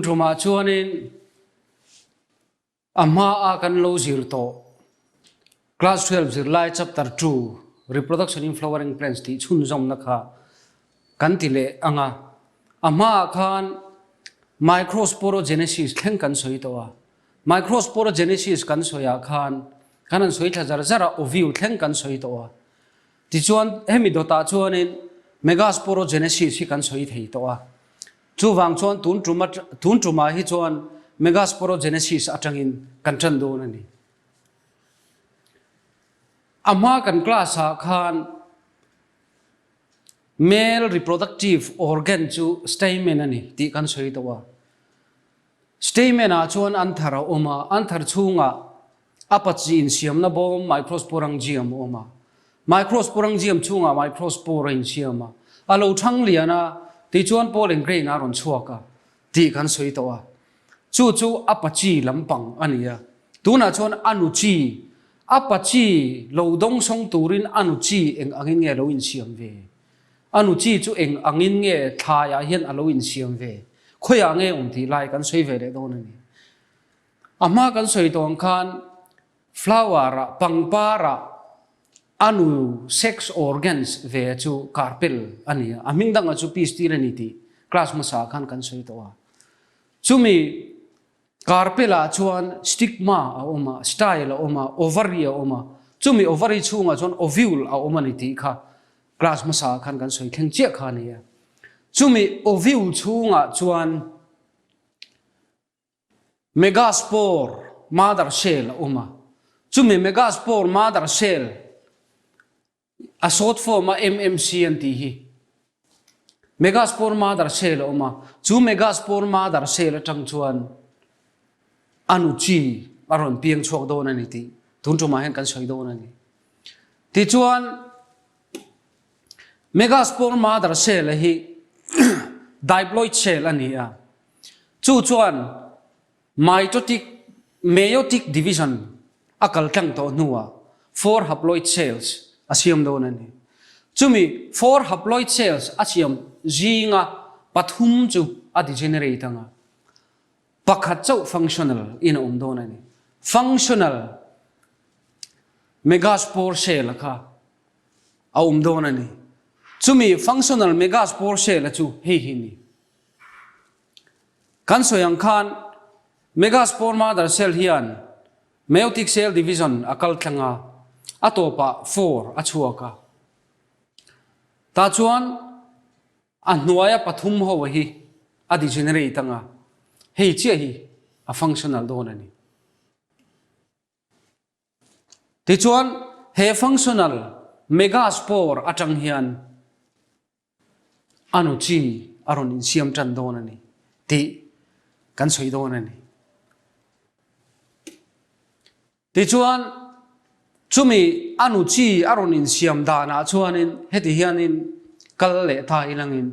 Tun tumah chuanin a hmaa kan lo zir tawh Class 12 zirlai Chapter 2 Reproduction in Flowering Plants tih chhunzawmna kha kan ti leh ang a. A hmaah khan Microsporogenesis thleng kan sawi tawh a. Microsporogenesis kan sawiah khan kan han sawi thla zar zar a, ovule thleng kan sawi tawh a. Tichuan hemi dawtah chuanin Megasporogenesis hi kan sawi thei tawh a. Chuvang chuan tun tum tun tumah hi chuan Megasporogenesis atangin kan tan dawn a ni. A hma kan class ah khan male reproductive organ chu stamen a ni tih kan sawi tawh a. Stamen ah chuan anther a awm a, anther chhungah a pachi insiamna bawm microsporangium a awm a. Microsporangium chhungah microspore a insiam a, a lo thang lian a, tichuan pollen grain a rawn chhuak a tih kan sawi tawh a. Chu chu a pachi lampang a ni a. Tunah chuan a nu chi, a pachi lo dawngsawng turin a nu chi eng angin nge lo insiam ve? A nu chi chu eng angin nge thlaiah hian a lo insiam ve? Khawiah nge awm tih lai kan sawi ve leh dawn a ni. A hma kan sawi tawh ang khan flower-ah, pangparah a nu sex organs ve chu carpel a ni a, a hming dangah chu pistil a ni tih class hmasa ah khan kan sawi tawh a. Chumi carpel-ah chuan stigma a awm a, style a awm a, ovary a awm a, chumi ovary chhungah chuan ovule a awm a ni tih kha class hmasa ah khan kan sawi thleng chiah kha a ni a. Chumi ovule chhungah chuan Megaspore mother cell a awm a, chumi megaspore mother cell a short form a MMC an tih hi megaspore mother cell a awm a, chu megaspore mother cell atang chuan a nu chi a rawn piang chhuak dawn a ni tih tun tumah hian kan sawi dawn a ni. Tichuan megaspore mother cell hi diploid cell a ni a, Chu chuan mitotic, meiotic division a kal tlang tawh hnuah four haploid cells a siam dawn a ni. Chumi four haploid cells a siam zinga pathum chu a degenerate anga pakhat chauh functional in a awm dawn a ni. Functional megaspore cell kha a awm dawn a ni. Chumi functional megaspore cell chu hei hi ni. Kan sawi ang khan Megaspore mother cell hian meiotic cell division a kal thleng a, a tawpah four a chhuak a. Tah chuan a hnuaia pathum ho hi a degenerate ang a, hei chiah hi a functional dawn a ni. Tichuan he functional megaspore atang hian A nu chi a rawn insiam tan dawn a ni tih kan sawi dawn a ni. Tichuan, chumi a nu chi a rawn insiam danah chuanin heti hianin kal leh ta ilangin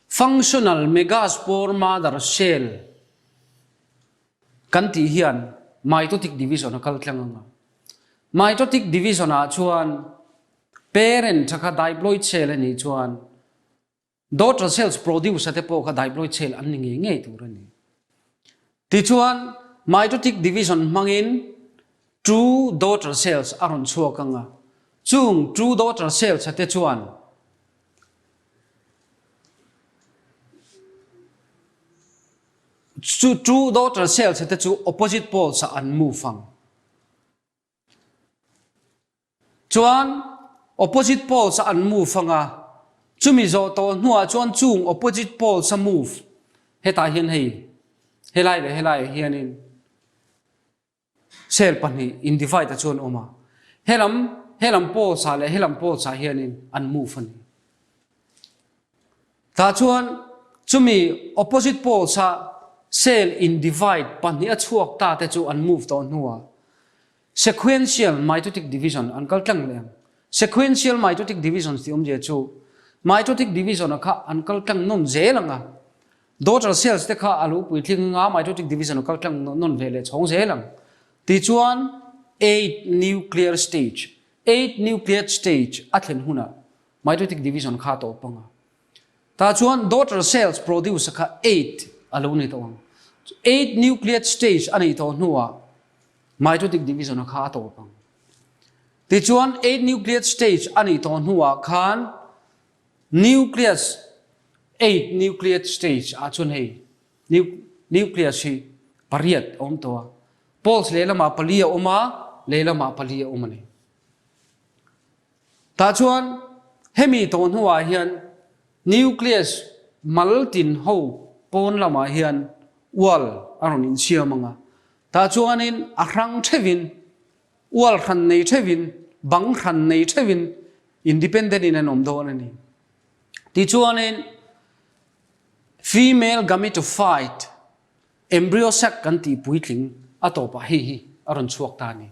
functional megaspore mother cell kan tih hian mitotic division a kal tlang ang a. Mitotic division ah chuan Parent tha kha diploid cell a nih chuan daughter cells produce a te pawh kha diploid cell an ni ngei ngei tur a ni. Tichuan mitotic division hmangin true daughter cells a rawn chhuak ang a, chung true daughter cells a te chuan chu true daughter cells a te chu opposite poles ah an move ang. Chuan opposite poles a an move anga, chumi zawh tawh hnuah chuan chung opposite poles a move hetah hian hei helai leh helaiah hianin cell pahnih in divide a chuan awm a, helam helam poles ah leh helam poles ah hianin an move a ni. Tah chuan chumi opposite poles a cell in divide pahnih a chhuak ta te chu an move tawh hnuah Sequential mitotic division an kal tlang leh ang. Sequential mitotic division tih awmzia chu mitotic division a kha an kal tlang nawn zel ang a, daughter cells te kha a lo puitling anga mitotic division a kal tlang nawn ve leh chhawng zel ang. Tichuan eight nuclear stage, eight nucleate stage a thlen hunah mitotic division kha a tawp ang a. Tah chuan daughter cells produce a kha eight a lo ni tawh ang. 8 nucleate stage a neih tawh hnuah mitotic division a kha a tawp ang. Tichuan 8 nucleate stage a nih tawh hnuah khan nucleus 8 nucleate stage ah chuan hei nucleus hi pariat a awm tawh a. Poles lehlamah pali a awm a, lehlamah pali a awm a ni. Tah chuan hemi tawh hnuah hian nucleus mal tin ho pawn lamah hian ual a rawn insiam ang a. Tah chuanin a hrang theuhin, ual hran nei theuhin, bang hran nei theuhin independent in an awm dawn a ni. Tichuanin female gametophyte embryo sac kan tih puitling a tawpah hei hi a rawn chhuak ta a ni.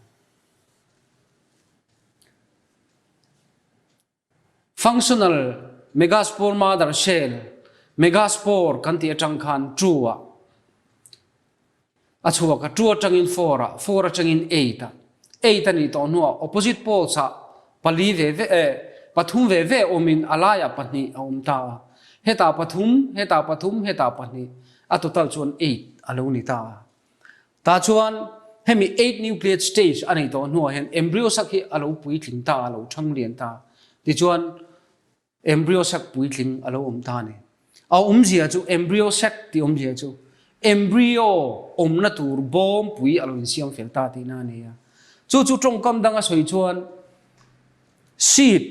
Functional megaspore mother cell, megaspore kan tih atang khan two ah a chhuak a, two atangin four ah, four atangin eight ah, eight a nih tawh hnuah opposite poles ah pali ve ve eh pathum ve ve awmin a laiah pahnih a awm ta a, hetah pathum, hetah pathum, hetah pahnih, a total chuan eight a lo ni ta a. Tah chuan hemi eight nucleate stage a neih tawh hnuah hian embryo sac hi a lo puitling ta, a lo thang lian ta. Tichuan embryo sac puitling a lo awm ta a ni. A awmzia chu embryo sac tih awmzia chu embryo awmna tur bawm pui a lo insiam fel ta tihna a ni a. Chu chu tawngkam danga sawi chuan seed,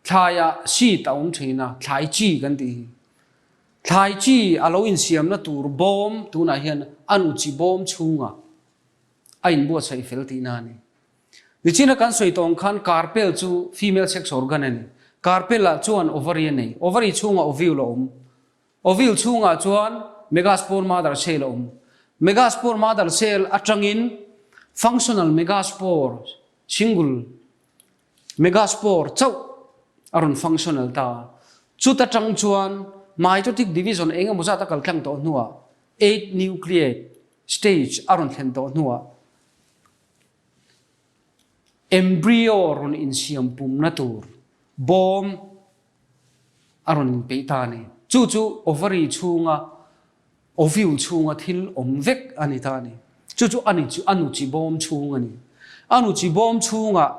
thlaiah seed a awm thin a, thlai chi kan tih hi. Thlai chi a lo insiamna tur bawm tunah hian a nu chi bawm chhungah a inbuatsaih fel tihna a ni. Nichina kan sawi tawng khan carpel chu female sex organ a ni. Carpel ah chuan ovary a nei. Ovary chhungah ovule a awm. Ovule chhungah chuan megaspore mother cell a awm. Megaspore mother cell atangin functional megaspore single Megaspore chauh a rawn functional ta. Chuta tang chuan mitotic division eng emaw zat a kal tlang tawh hnuah eight nucleate stage a rawn thlen tawh hnuah embryo rawn insiam pumna tur bawm a rawn inpeih ta a ni. Chu chu ovary chhunga Ovule chhunga thil awm vek a ni ta a ni. Chu chu a ni chu a nu chi bawm chhung a ni. A nu chi bawm chhungah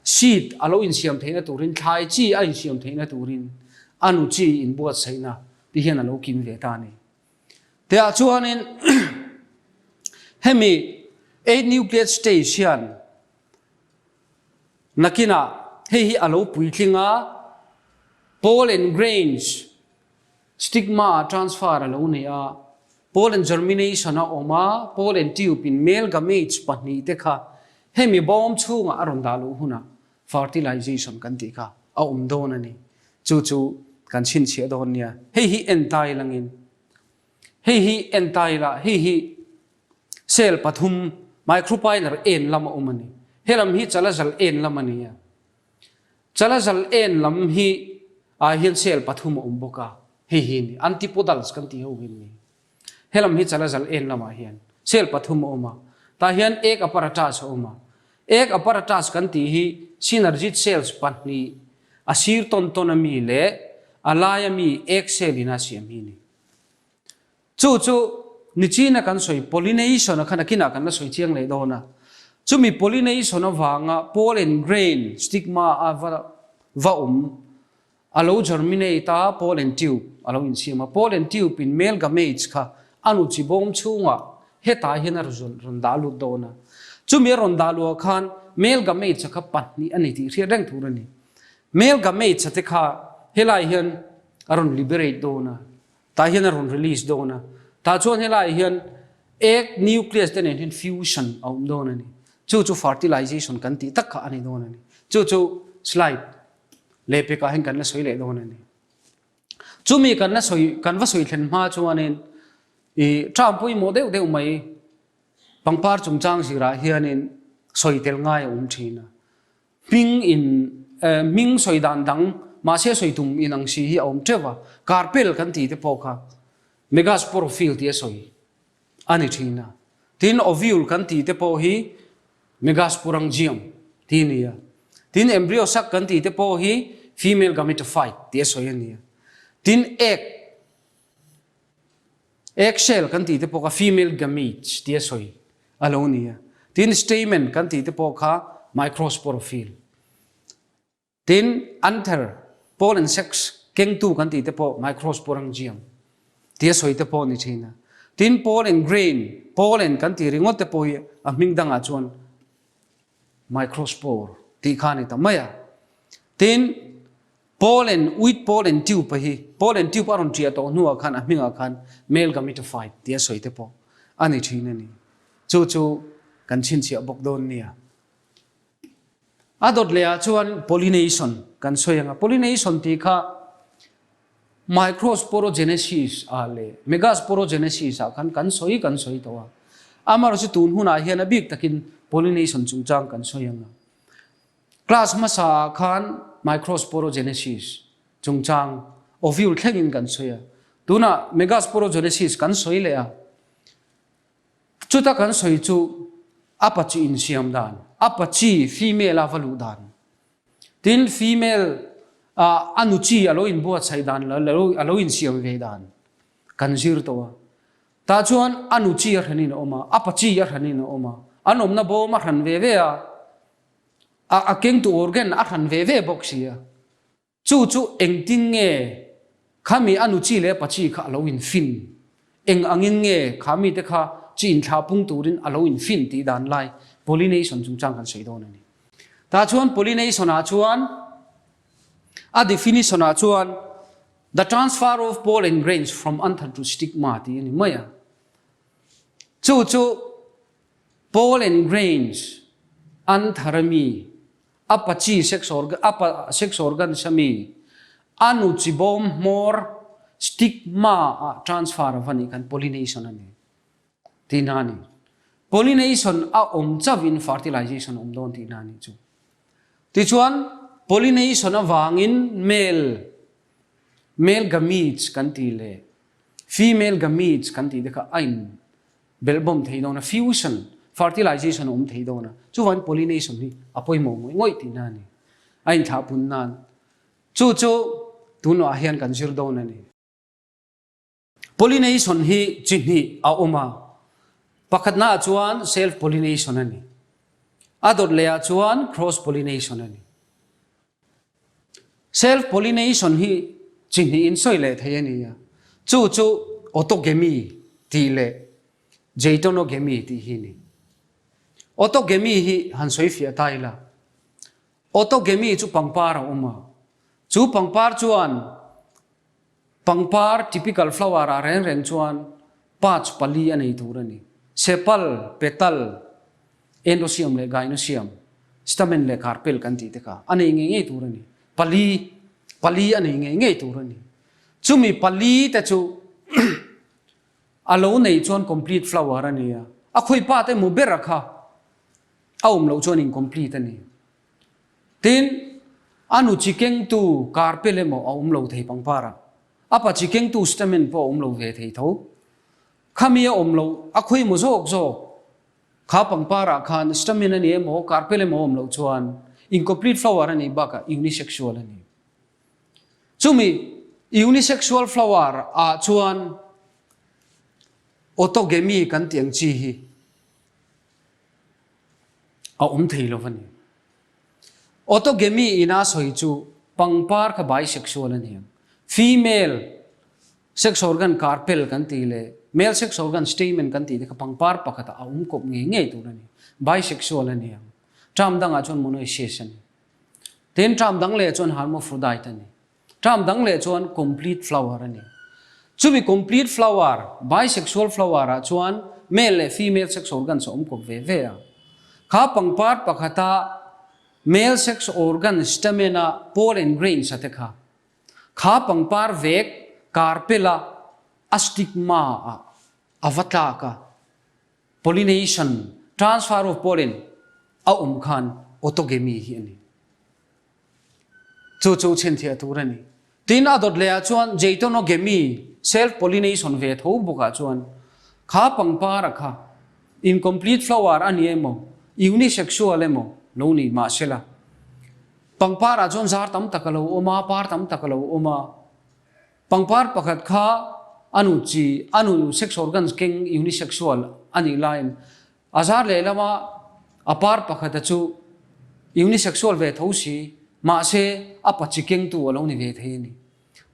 seed a lo insiam theihna turin, thlai chi a insiam theihna turin a nu chi inbuatsaihna ti hian a lo kim ve ta a ni. Tiah chuanin hemi eight nucleate stage hian nakinah hei hi a lo puitling a, pollen grains Stigma ah transfer a lo nei a, pollen germination a awm a, pollen tube in male gametes pahnih te kha hemi bawm chhungah a rawn dah luh hunah fertilization kan tih kha a awm dawn a ni. Chu chu kan chhinchhiah dawn nia. Hei hi en ta ilangin, hei hi en ta ila, hei hi cell pathum micropylar en lam a awm a ni. Helam hi chalazal en lam a ni a. Chalazal en lam hi ah hian cell pathum a awm bawk a, hei hi ni, antipodals kan tih ho hi ni. Helam hi chalazal en lamah hian cell pathum a awm a, tah hian egg apparatus a awm a. Egg apparatus kan tih hi synergid cells pahnih a sir tawn tawn ami leh a lai ami egg cell in a siam hi ni. Chu chu nichina kan sawi pollination a khan akinah kan la sawi chiang leh dawn a. Chumi pollination avanga pollen grain stigma a va va awm a lo germinate a pollen tube a lo insiam a. Pollen tube in male gametes kha a nu chi bawm chhungah hetah hian a rawn dah lut dawn a. Chumi a rawn dah luah khan male gametes a kha pahnih a ni tih hriat reng tur a ni. Male gametes a te kha helai hian a rawn liberate dawn a. Tah hian a rawn release dawn a, tah chuan helaiah hian egg nucleus te nen hian fusion a awm dawn a ni. Chu chu fertilization kan tih tak kha a ni dawn a ni. Chu chu slide lehpekah hian kan la sawi leh dawn a ni. Chumi kan la sawi kan va sawi thlen hma chuanin i term pawimawh deuh deuh mai pangpar chungchang zirah hianin sawi tel ngai a awm thin a. Hming in hming sawi dan dang mahse sawi tum in ang si hi a awm teuh a, carpel kan tih te pawh kha megasporophyll tih a sawi a ni thin a, tin ovule kan tih te pawh hi megasporangium tih a ni a, tin embryo sac kan tih te pawh hi female gametophyte tih a sawi a ni a, tin egg. Egg shell kan tih te pawh kha female gametes tia sawi a lo ni a. Tin, stamen kan tih te pawh kha microsporophyll. Tin, anther, pollen sacs kengtu kan tih te pawh microsporangium tia sawi te pawh a ni thin a. Tin, pollen grain, pollen kan tih ringawt te pawh hi a hming dangah chuan microspore tih kha a ni ta mai a. Tin, pollen, wheat pollen tube hi, pollen tube a rawn ṭiah tawh hnuah khan a hmingah khan male gametophyte tia sawi te pawh a ni thin a ni. Chu chu kan chhinchhiah bawk dawn nia. A dawt leh ah chuan pollination kan sawi ang a, pollination tih kha microsporogenesis ah leh megasporogenesis ah khan kan sawi kan sawi tawh a, amaherawhchu tun hunah hian a bik takin pollination chungchang kan sawi ang a. Class hmasa ah khan microsporogenesis chungchang ovule thlengin kan sawi a, tunah megasporogenesis kan sawi leh a. Chuta kan sawi chu a pa chi insiam dan, a pa chi female a va luh dan, tin female ah a nu chi a lo inbuatsaih dan leh a lo insiam ve dan kan zir tawh a. Tah chuan a nu chi a hranin a awm a, a pa chi a hranin a awm a, an awmna bawm a hran ve ve a, a kengtu organ a hran ve ve bawk si a. Chu chu engtin nge khami a nu chi leh pa chi kha a lo infin? Eng angin nge khami te kha chi inthlah pung turin a lo infin tih dan lai pollination chungchang kan sawi dawn a ni. Tah chuan pollination ah chuan a definition ah chuan the transfer of pollen grains from anther to stigma tih a ni mai a. Chu chu pollen grains anther a mi A pa chi sex organ, a pa sex organs a mi a nu chi bawm hmawr stigma ah transfer a va nih khan pollination a ni tihna a ni. Pollination a awm chauhin fertilization a awm dawn tihna a nih chu. Tichuan pollination avangin male male gametes kan tih leh female gametes kan tih te kha a in Belhbawm thei dawn a, fusion, fertilization a awm thei dawn a, chuvangin pollination hi a pawimawh ngawih ngawih tihna a ni. A inthlahpun nan chu chu tunah hian kan zir dawn a ni. Pollination hi chi hnih a awm a, pakhatnaah chuan self pollination a ni, a dawt lehah chuan cross pollination a ni. Self pollination hi chi hnih in sawi leh thei a ni a, chu chu autogamy tih leh geitonogamy tih hi a ni. Autogamy hi han sawi fiah ta ila, autogamy chu pangpar a awm a, chu pangpar chuan Pangpar, typical flower, ah reng reng chuan parts pali a nei tur a ni. Sepal, petal, endosium leh gynosium, stamen leh carpel kan tih te kha a nei ngei ngei tur a ni. Pali, pali a nei ngei ngei tur a ni. Chumi pali te chu a lo nei chuan complete flower a ni a, a khawi pa te mu ber a kha a awm loh chuan incomplete a ni. Tin, a nu chi kengtu carpel emaw a awm lo thei pangpar a, a pa chi kengtu stamen pawh a awm lo ve thei tho. Khami a awm loh, a khawi emaw zawk zawk kha pangpar ah khan stamen a ni emaw carpel emaw a awm loh chuan incomplete flower a nih bakah unisexual a ni. Chumi unisexual flower ah chuan autogamy kan tih ang chi hi A awm thei lo a ni. Autogamy ina sawi chu pangpar kha bisexual a ni ang. Female sex organ carpel kan tih leh male sex organ stamen kan tih te kha pangpar pakhatah a awm kawp ngei ngei tur a ni. Bisexual a ni ang. Term dangah chuan monoecious a ni. Tin term dang leh chuan hermaphrodite a ni. Term dang leh chuan complete flower a ni. Chumi complete flower, bisexual flower ah chuan male leh female sex organs a awm kawp ve ve a. Kha pangpar pakhata male sex organ stamen a pollen grains a te kha, kha pangpar vek carpel a a stigma ah a va tlak a. Pollination, transfer of pollen, a awm khan autogamy hi a ni. Chu chu chhinchhiah tur a ni. Tin, a dawt lehah chuan Geitonogamy, self pollination, ve tho bawkah chuan kha pangpara kha incomplete flower a ni emaw, unisexual emaw lo ni mahsela pangparah chuan zar tam tak a lo awm a, par tam tak a lo awm a. Pangpar pakhat kha. a nu chi, a nu sex organs keng unisexual a nih laiin a zar lehlama a par pakhata chu unisexual ve tho si, mahse a pa chi kengtu a lo ni ve thei a ni.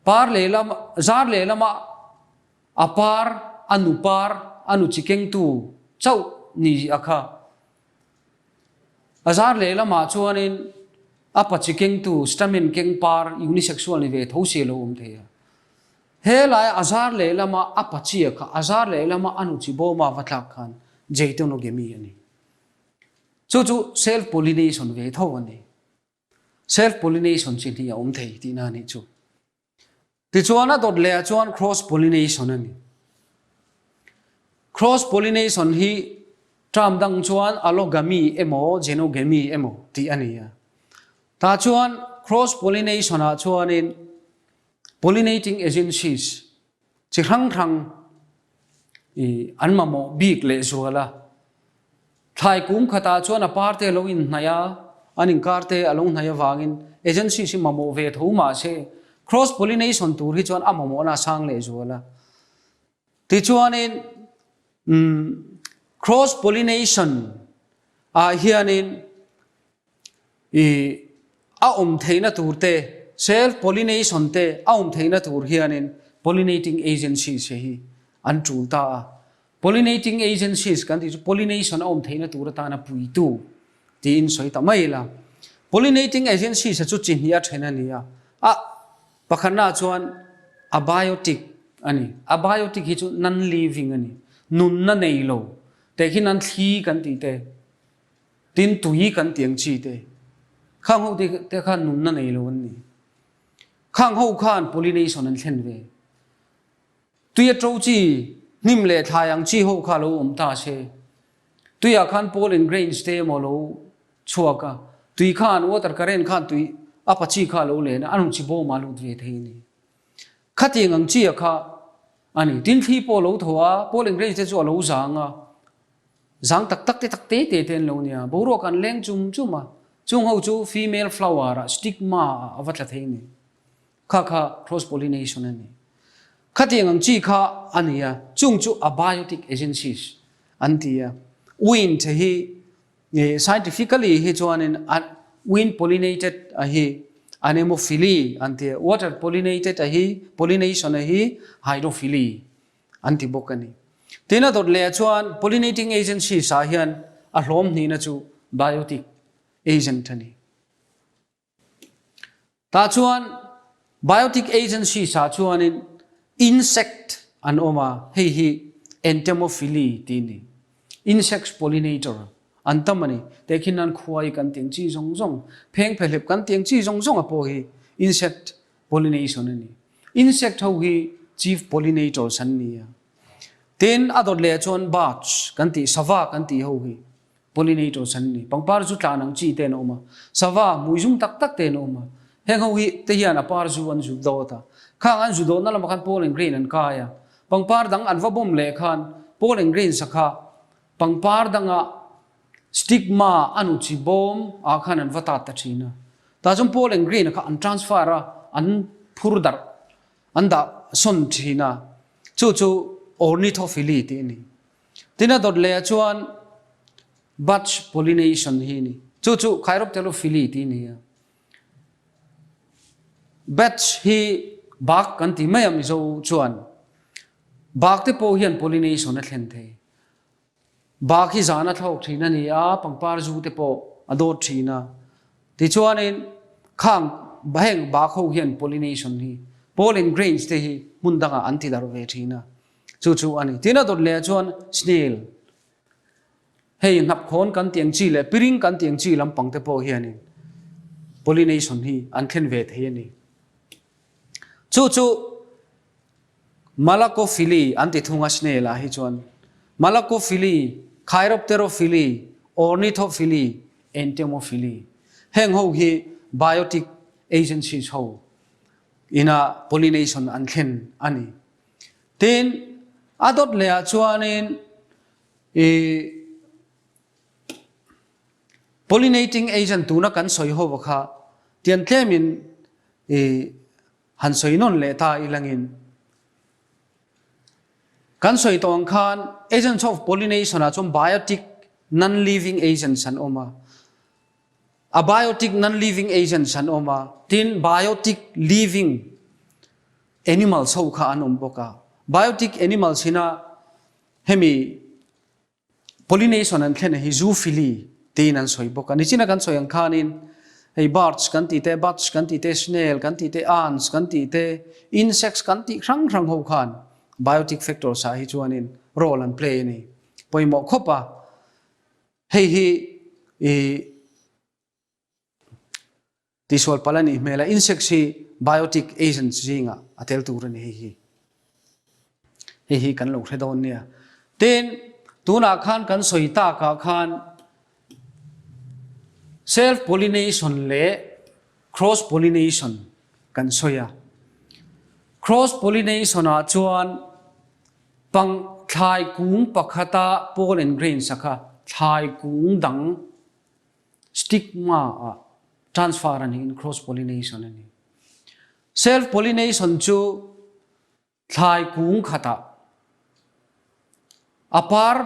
Par lehlam, zar lehlama a par, a nu par, a nu chi kengtu chauh ni a kha. A zar lehlamah chuanin a pa chi kengtu stamen keng par unisexual ni ve tho si a lo awm thei a. He laia a zar lehlama a pa chi a kha a zar lehlama a nu chi bawma va tlak khan Geitonogamy a ni. Chu chu self pollination ve tho a ni. Self pollination chi hnih a awm thei tihna a nih chu. Tichuan a dawt lehah chuan cross pollination a ni. Cross pollination hi term dang chuan allogamy emaw xenogamy emaw tih a ni a. Tah chuan cross pollination ah chuanin pollinating agencies chi hrang hrang i an mamawh bik leh zual a. Thlai kum khatah chuan a par te a lo inhnaih a, an inkar te a lo hnaih avangin agencies hi mamawh ve tho mah se cross pollination tur hi chuan a mamawhna a sang leh zual a. Tichuanin cross pollination ah hianin i a awm theihna tur te, self pollination te a awm theihna tur hianin pollinating agencies hi an tul ta a. Pollinating agencies kan tih chu pollination a awm theihna tur atana puitu tiin sawi ta mai ila. Pollinating agencies chu chi hnih a then a ni a, a pakhatnaah chuan abiotic a ni. Abiotic hi chu non-living a ni, nunna nei lo, tehkhin an thli kan tih te, tin tui kan tih ang chi te, khang ho te khan nunna nei lo an ni. Khang ho khan pollination an thlen ve. Tui a ṭo chi, hnim leh thlai ang chi ho kha lo awm ta se. Tuiah khan pollen grains te emaw lo chhuak a, tui khan water current khan tui a pa chi kha lo len a, a rawn chi bawm a lut ve thei a ni. Khatiang ang chi a kha a ni. Tin thli pawh a lo thaw a, pollen grains te chu a lo zang a, zang tak tak te tak te te te an lo nia, boruak an leng chum chum a, chung ho chu female flower ah stigma ah a va tla thei a ni. Kha kha cross pollination a ni. Khatiang ang chi kha a ni a, chung chu abiotic agencies an ti a. Wind hi scientifically hi chuanin wind pollinated a hi anemophily an ti a, water pollinated a hi pollination a hi hydrophily an ti bawk a ni. Tin a dawt leh ah chuan pollinating agencies ah hian a hlawm hnihna chu biotic agent a ni. Tah chuan biotic agencies ah chuanin insect an awm a, hei hi entomophily tih a ni. Insects pollinator an tam a ni. Tehkhin nan khuai kan tih ang chi zawng zawng, phengphehlep kan tih ang chi zawng zawng a pawh hi insect pollination a ni. Insect ho hi chief pollinators an ni a. Tin, a dawt leh chuan birds kan tih, sava kan tih ho hi Pollinators an ni. Pangpar chu tlan ang chi te an awm a, sava hmui zum tak tak te an awm a. Heng ho hi te hian a par zu an zu dawt a. Khang an zu dawtna lamah khan pollen grain an kai a. Pangpar dang an va bawm leh khan pollen grain sakha pangpar danga stigma a nu chi bawm ah khan an va tat ta thin a. Tah chuan pollen grain kha an transfer a, an phur darh, an dah sawn thin a. Chu chu ornithophily tih a ni. Tin a dawt leh ah chuan batch pollination hi a ni. Chu chu Chiropterophily tih a ni a. Batch hi bak kan ti mai a Mizo chuan. Bak te pawh hian pollination a thlen thei. Bak hi zan a thlawk thin a ni a, pangpar zu te pawh a dawt thin a. Tichuanin khang heng bak ho hian pollination hi pollen grains te hi hmun dangah an ti darh ve thin a. Chu chu a ni. Tin a dawt leh chuan snail, hei hnapkhawn kan tih ang chi leh piring kan tih ang chi lampang te pawh hianin pollination hi an thlen ve thei a ni. Chu chu Malacophily an ti thung a snail ah hi chuan. Malacophily, Chiropterophily, Ornithophily, Entomophily heng ho hi biotic agencies ho ina pollination an thlen a ni. Tin, a dawt leh ah chuanin i pollinating agent tuna kan sawi ho kha tian tlemin i han sawi nawn leh ta ilangin. Kan sawi tawh ang khan agents of pollination ah chuan biotic non-living agents an awm a. Abiotic non-living agents an awm a, tin biotic living animals ho kha an awm bawk a. Biotic animals hina hemi pollination an thlen hi zoophily tiin an sawi bawk a. Nichina kan sawi ang khanin hei birds kan tih te, bats kan tih te, snail kan tih te, ants kan tih te, insects kan tih hrang hrang ho khan biotic factors ah hi chuanin role an play a ni. Pawimawh khawp a. Hei hi i tihsual palh a nih hmel a, insects hi biotic agents zingah a tel tur a ni hei hi. Hei hi kan lo hre dawn nia. Tin, tunah khan kan sawi takah khan self pollination leh cross pollination kan sawi a. Cross pollination ah chuan Pang thlai kung pakhata pollen grains a kha thlai kung dang stigma ah transfer a niin cross pollination a ni. Self pollination chu thlai kung khatah a par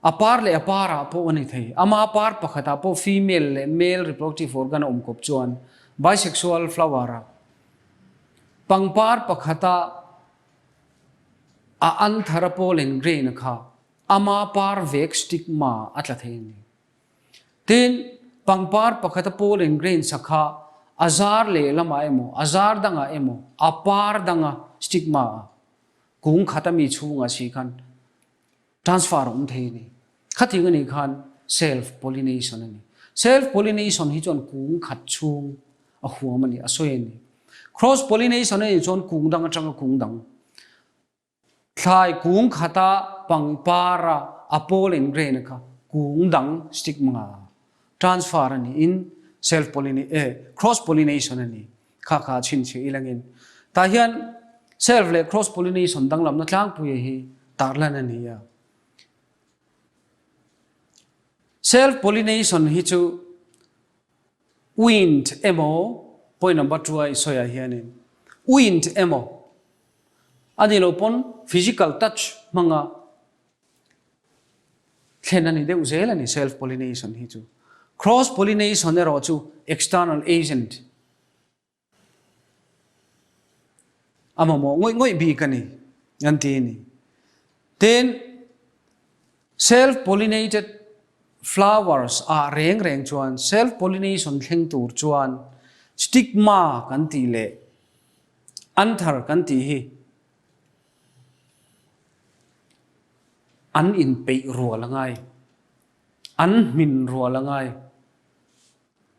a par leh a par ah pawh a ni thei. Ama par pakhatah pawh female leh male reproductive organ a awm kawp chuan bisexual flower ah pangpar pakhata A anthar a pollen grain kha ama par vek stigma a tla thei a ni. Tin, pangpar pakhat a pollen grain sa kha a zar lehlamah emaw, a zar dangah emaw, a par danga stigma a kung khat a mi chhungah si khan transfer a awm thei a ni. Khating a nih khan self pollination a ni. Self pollination hi chuan kung khat chhung a huam a ni, a sawi a ni. Cross pollination a nih chuan kung dang atanga kung dang thlai kung khata pangpara a pollen grain a kha kung dang stigma transfer a niin self pollination cross pollination a ni. Kha kha chhinchhiah ilangin tah hian self leh cross pollination danglamna tlangpui hi tarlan a ni a. Self pollination hi chu wind emaw point number 2 a i sawi ah hianin wind emaw a ni lo pawn physical touch hmanga thlen a ni deuh zel a ni self pollination hi chu. Cross pollination erawh chu external agent A mamawh ngawih ngawih bik a ni an ti a ni. Tin, self-pollinated flowers ah reng reng chuan self-pollination thleng tur chuan stigma kan tih leh anther kan tih hi an inpeih rual a ngai, an hmin rual a ngai.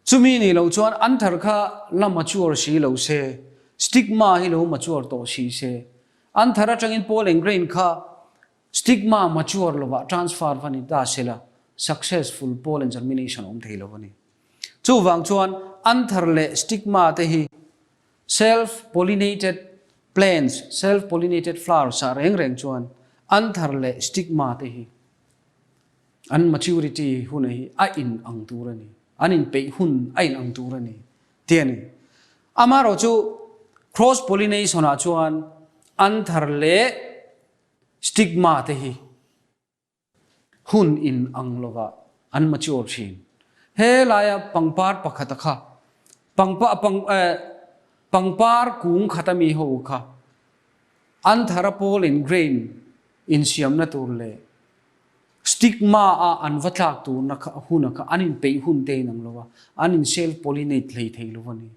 Chumi nih loh chuan anther kha la mature si lo se, stigma hi lo mature tawh si se, anther atangin pollen grain kha stigma mature lovah transfer va ni ta se la, successful pollen germination a awm thei lo a ni. Chuvang chuan anther leh stigma te hi self-pollinated plants, self-pollinated flowers ah reng reng chuan anther leh stigma te hi An maturity hun hi a in ang tur a ni. An inpeih hun a in ang tur a ni tih a ni. Amaherawh chu cross pollination ah chuan anther leh stigma te hi hun in ang lovah an mature thin. He laia pangpar pakhata kha pangpa pang eh pangpar kung khata mi ho kha anthara pollen grain insiamna tur leh Stigma a an va tlak turna kha a hun a kha an inpeih hun te in ang lo a, an in self pollinate hlei thei lo a ni.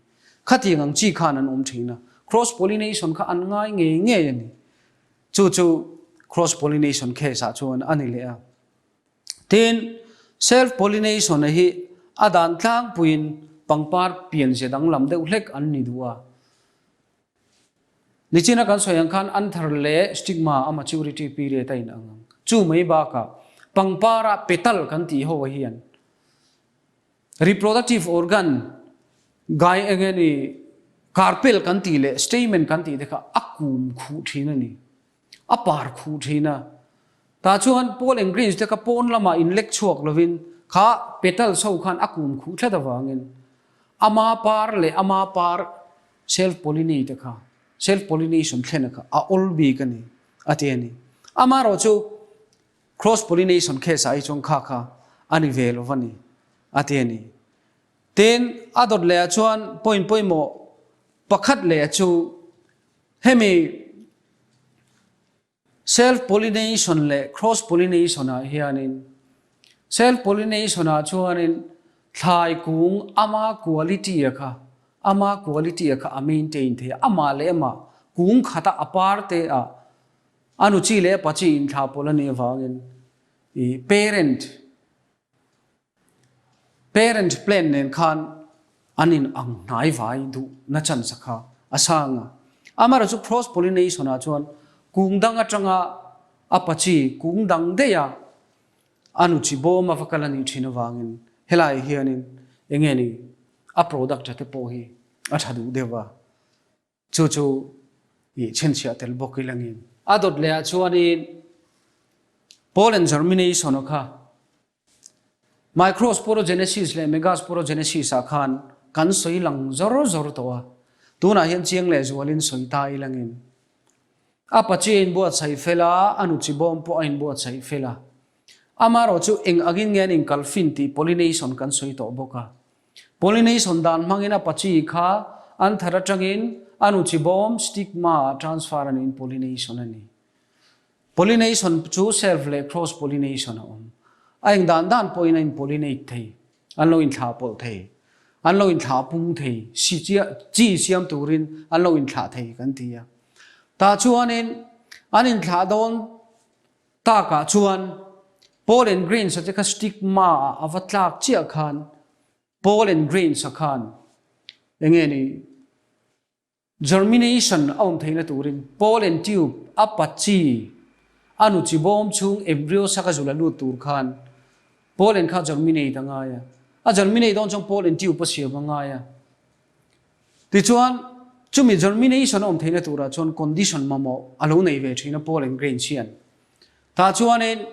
Khatiang ang chi khan an awm thin a, cross pollination kha an ngai ngei ngei a ni. Chu chu cross pollination case ah chuan a ni leh a. Tin, self pollination a hi a dan tlangpuiin pangpar pianzia danglam deuh hlek an ni duh a. Nichina kan sawi ang khan anther leh stigma a maturity period a inang ang. Chu mai bakah pangpara petal kan tih ho hian reproductive organ gai eng nge ni carpel kan tih leh stamen kan tih te kha a kum khuh thin a ni. A par khuh thin a. Tah chuan pollen grains te kha pawn lamah inlek chhuak lovin kha petals ho khan a kum khuh tlat avangin ama par leh ama par Self pollinate kha, self pollination thlen kha a awl bik a ni, a ti a ni. Amaherawhchu cross pollination case ah hi chuan kha kha a ni ve lo va ni a ti a ni. Tin, a dawt leh ah chuan point pawimawh pakhat leh chu hemi Self pollination leh cross pollination ah hianin self pollination ah chuanin thlai kung ama quality a kha ama quality a kha a maintain thei a, amah leh amah kung khata a par te ah a nu chi leh a pa chi inthlah pawlh a nih avangin ih parent Parent plan nen khan an in ang hnai vai duh na chance a kha a sang a. Amaherawh chu cross pollination ah chuan kung dang atanga a pa chi kung dang daih a a nu chi bawm a va kal a nih thin avangin helai hianin enge ni a product a te pawh hi a tha duh deuh a. Chu chu i chhinchhiah tel bawk i langin. A dawt leh ah chuanin pollen germination a kha Microsporogenesis leh megasporogenesis ah khan kan sawi lang zawr zawr tawh a, tunah hian chiang leh zualin sawi ta i langin. A pachi a inbuatsaih fel a, a nuchi bawm pawh a inbuatsaih fel a. Amaherawh chu eng angin nge an inkalfin tih pollination kan sawi tawh bawk a. Pollination dan hmangin a pachi kha an thar atangin a nuchi bawm stigma ah transfer a niin pollination a ni. Pollination chu self leh cross pollination a awm. A eng dan dan pawhin a in pollinate thei, an lo inthlah pawlh thei, an lo inthlah pung thei, si chia chi siam turin an lo inthlah thei kan ti a. Tah chuanin an inthlah dawn takah chuan pollen grains a te kha stigma ah a va tlak chiah khan pollen grains a khan enge ni Germination a awm theihna turin pollen tube a pa chi a nu chi bawm chhung embryo sak a zul a lut tur khan pollen kha germinate a ngai a. A germinate dawn chuan pollen tube a siam a ngai a. Tichuan chumi germination a awm theihna turah chuan condition mamawh a lo nei ve thin a pollen grains hian. Tah chuanin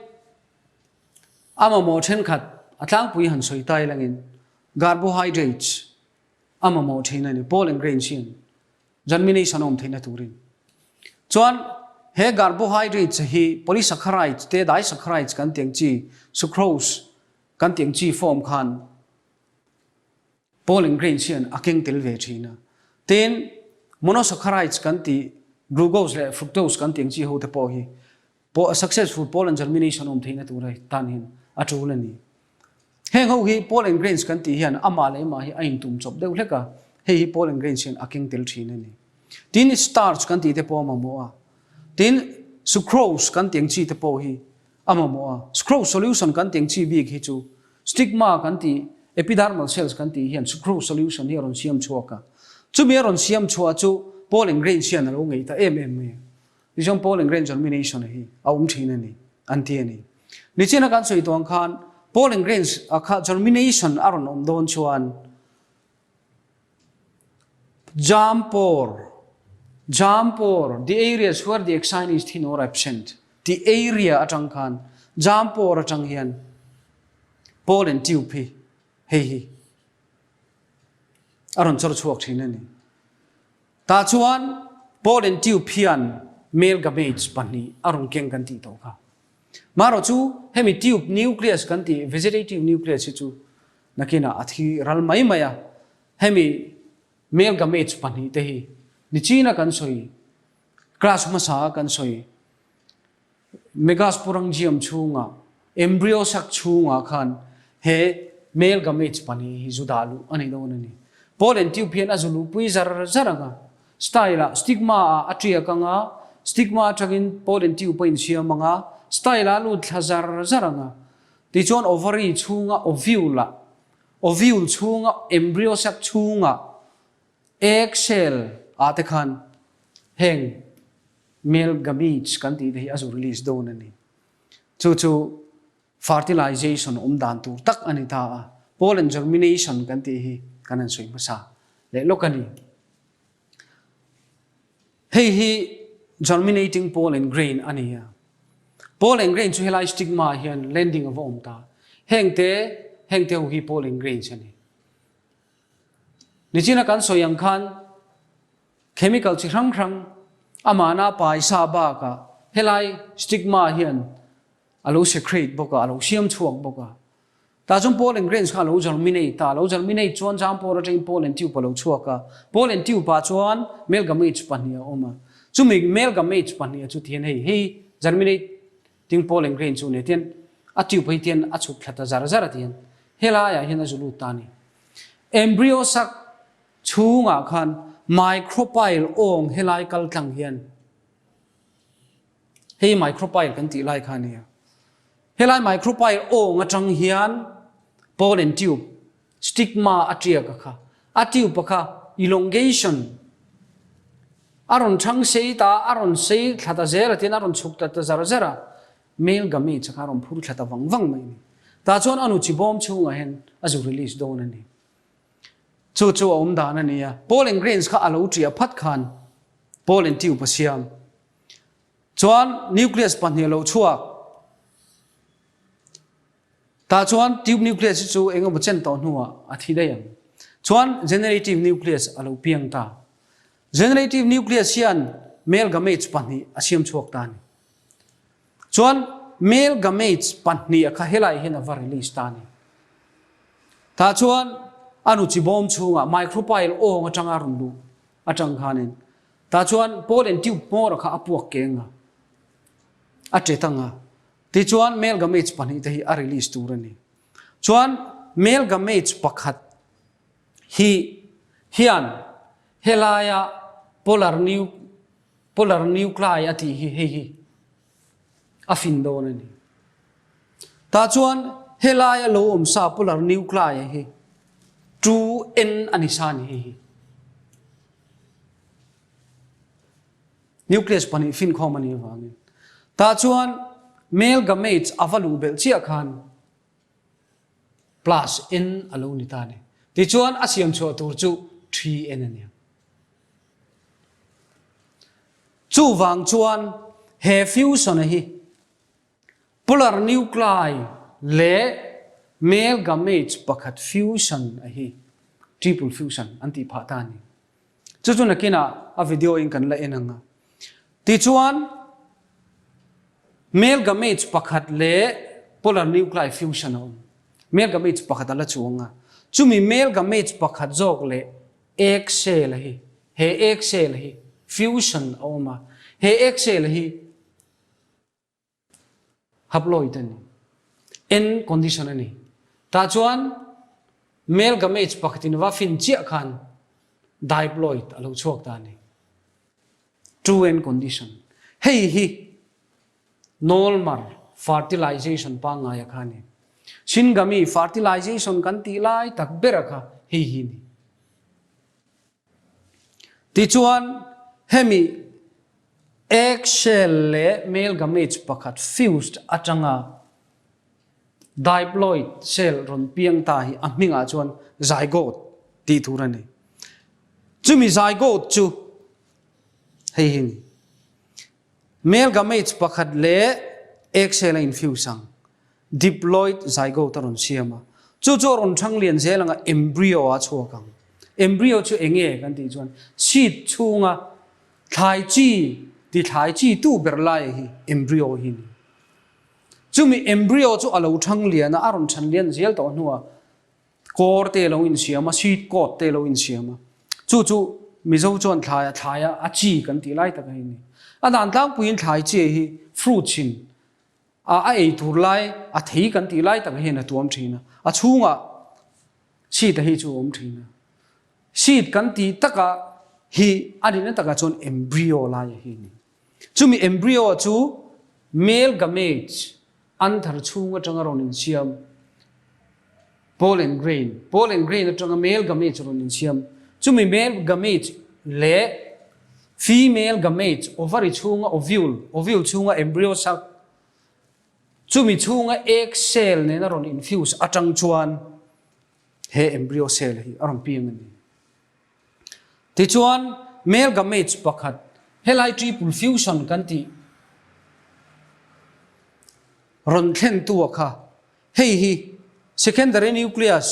a mamawh thenkhat a tlangpui han sawi ta ilangin carbohydrates a mamawh thin a ni, pollen grains hian germination a awm theihna turin. Chuan he carbohydrates hi polysaccharides te disaccharides kan tih ang chi, sucrose kan tih ang chi form khan pollen grains hian a keng tel ve thin a. Tin, monosaccharides kan tih glucose leh fructose kan tih ang chi ho te pawh hi successful pollen germination awm theihna tura tan hian a tul a ni. Heng ho hi pollen grains kan tih hian amah leh amah hi a intum chawp deuh hlek a, hei hi pollen grains hian a keng tel thin a ni. Tin, starch kan tih te pawh a mamawh a, tin, sucrose kan tih ang chi te pawh hi a mamawh a. Sucrose solution kan tih ang chi bik hi chu stigma kan tih, epidermal cells kan tih hian sucrose solution hi a rawn siam chhuak a. Chumi a rawn siam chhuah chu pollen grains hian a lo ngei ta em em mai a. Tichuan pollen grain germination hi a awm thin a ni, an ti a ni. Nichina kan sawi tawh ang khan pollen grains a kha germination a rawn awm dawn chuan germ pore, germ pore, the areas where the exine is thin or absent, tih area atang khan germ pore atang hian pollen tube hi hei hi a rawn chawr chhuak thin a ni. Tah chuan pollen tube hian male gametes pahnih a rawn keng kan tih tawh kha. Marawh chu hemi tube nucleus kan tih vegetative nucleus hi chu nakinah a thi ral mai mai a, hemi male gametes pahnih te hi nichina kan sawi class hmasa a kan sawi Megasporangium chhunga embryo sac chhungah khan he male gametes pahnih hi zu dah luh a ni dawn a ni. Pollen tube hian a zu luhpui zar zar ang a, style ah stigma ah a tiak ang a, stigma atangin pollen tube a insiam ang a, style ah a lut thla zar zar ang a. Tichuan ovary chhunga ovule ah, ovule chhunga embryo sac chhunga egg cell ah te khan heng Male gametes kan tih te hi a zu release dawn a ni. Chu chu fertilization awm dan tur tak a ni ta a. Pollen germination kan tih hi kan han sawi hmasa leh lawk a ni. Hei hi germinating pollen grain a ni a. Pollen grain chu helai stigma ah hian landing a va awm ta. Heng te, heng te ho hi pollen grains a ni. Nichina kan sawi ang khan Chemical chi hrang hrang, amahna paisa bakah Helai stigma hian a lo secrete bawk a, a lo siam chhuak bawk a. Tah chuan pollen grains kha a lo germinate a, a lo germinate chuan zangpawr atangin pollen tube a lo chhuak a. Pollen tube ah chuan male gametes pahnih a awm a. Chumi male gametes pahnih chu tihian hei hei germinate ting pollen grain chu nia tihian a tube hi tihian a chhuk thla ta zar zar a tihian helaiah hian a zu lut ta a ni. Embryo sac chhungah khan micropyle awng helai kal tlang hian Hei micropyle kan tih lai kha a nia. Helai micropyle awng atang hian pollen tube, stigma a tiak a kha. A tube a kha elongation a rawn thang sei ta, a rawn sei thla ta zel a tin a rawn chhuk ta ta zar zar a, male gametes a kha a rawn phur thla ta vang vang mai a ni. Tah chuan a nu chi bawm chhungah hian a zu release dawn a ni. Chu chu a awm dan a nia. Pollen grains kha a lo ṭiah phat khan pollen tube a siam. Chuan nucleus pahnih a lo chhuak. Tah chuan tube nucleus hi chu eng emaw chen tawh hnuah a thi daih ang. Chuan generative nucleus a lo piang ta. Generative nucleus hian male gametes pahnih a siam chhuak ta a ni. Chuan male gametes pahnih a kha helai hian a va release ta a ni. Tah chuan a nu chi bawm chhungah micropyle awng atanga rawn luh atang khanin tah chuan pollen tube hmawr kha a puak keng a, a ṭet ang a. Tichuan male gametes pahnih te hi a release tur a ni. Chuan male gametes pakhat hi hian helaia polar nu Polar nuclei a tih hi hei hi a fin dawn a ni. Tah chuan helai a lo awm sa polar nuclei a hi 2N a ni sa ni hei hi. Nucleus pahnih fin khawm a nih avangin. Tah chuan male gametes a va luh belh chiah khan plus N a lo ni ta a ni. Tichuan a siam chhuah tur chu 3N a ni ang. Chuvang chuan he fusion-a hi polar nuclei leh male gametes pakhat fusion-a hi triple fusion an tih phah ta a ni. Chu chu nakinah a video in kan la en ang a. Tichuan male gametes pakhat leh polar nuclei fusion a awm. Male gametes pakhat a la chuang a. Chumi male gametes pakhat zawk leh Egg cell hi, he egg cell hi fusion a awm a, he egg cell hi haploid a ni, N condition a ni. Tah chuan male gametes pakhatin va fin chiah khan diploid a lo chhuak ta a ni, 2N condition. Hei hi Normal fertilization pangngai a kha a ni. Syngamy fertilization kan tih lai tak ber a kha hei hi a ni. Tichuan hemi egg shell leh male gametes pakhat fused atanga diploid cell rawn piang ta hi a hmingah chuan zygote tih tur a ni. Chumi zygote chu hei hi a ni. Male gametes pakhat leh egg cell a infuse ang, diploid zygote a rawn siam a. Chu chu a rawn thang lian zel ang a, embryo a chhuak ang. Embryo chu eng nge kan tih chuan seed chhunga thlai chi ti thlai chi tu ber lai hi embryo hi a ni. Chumi embryo chu a lo thang lian a, a rawn than lian zel tawh hnuah Kawr te lo insiam a, seed coat te lo insiam a. Chu chu Mizo chuan thlai a thlai a, a chi kan tih lai tak a ni. A dan tlangpuiin thlai chi hi fruits in a a ei tur lai, a thei kan tih lai tak hian a tuam thin a. A chhungah seed a hi chu a awm thin a. Seed kan tih taka hi a nihna takah chuan embryo lai a hi a ni. Chumi embryo chu male gametes an thar chhung atanga rawn insiam pollen grain, pollen grain atanga male gametes rawn insiam, chumi male gametes leh female gametes ovary chhunga ovule, ovule chhunga embryo sac, chumi chhunga egg cell nena rawn infuse atang chuan he embryo cell hi a rawn piang a ni. Tichuan, male gametes pakhat, helai triple fusion kan tih rawn thlentu a kha. Hei hi secondary nucleus,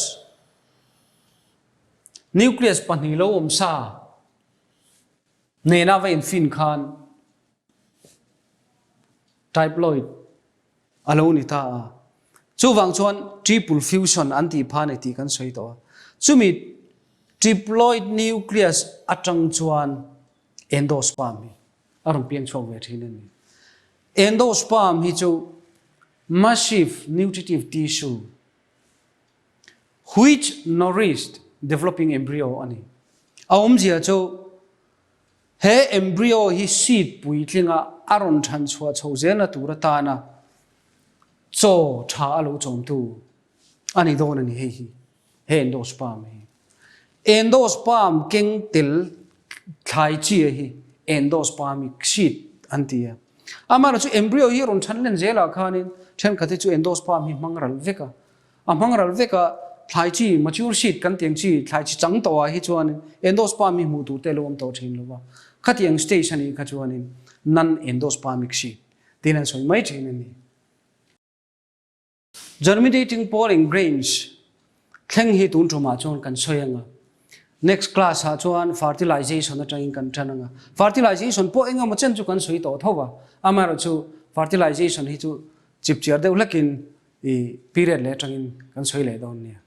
nucleus pahnih lo awm sa nena va infin khan. Triploid a lo ni ta a. Chuvang chuan triple fusion an tih pha a ni tih kan sawi tawh a. Chumi triploid nucleus atang chuan endosperm hi a rawn piang chhuak ve thin a ni. Endosperm hi chu massive nutritive tissue which nourished developing embryo a ni. A awmzia chu he embryo hi seed puitlinga a rawn than chhuah chho zelna tur atana chaw tha a lo chawmtu a ni dawn a ni hei hi, he endosperm hi. Endosperm keng tel thlai chi hi endospermic seed an ti a. Amaherawhchu embryo hi a rawn than len zelah khanin thenkhat hi chu endosperm hi hmang ral vek a. A hmang ral vek a, thlai chi, mature seed kan tiang chi, thlai chi chang tawhah hi chuanin endosperm hi hmuh tur te a lo awm tawh thin lo va. Khatiang stage a nih kha chuanin non-endospermic seed tiin an sawi mai thin a ni. Germinating pollen grains thleng hi tun tumah chuan kan sawi ang a. Next class ah chuan fertilization atangin kan tan ang a. Fertilization pawh engemaw chen chu kan sawi tawh tho va, amaherawhchu fertilization hi chu chipchiar deuh hlekin i period leh atangin kan sawi leh dawn nia.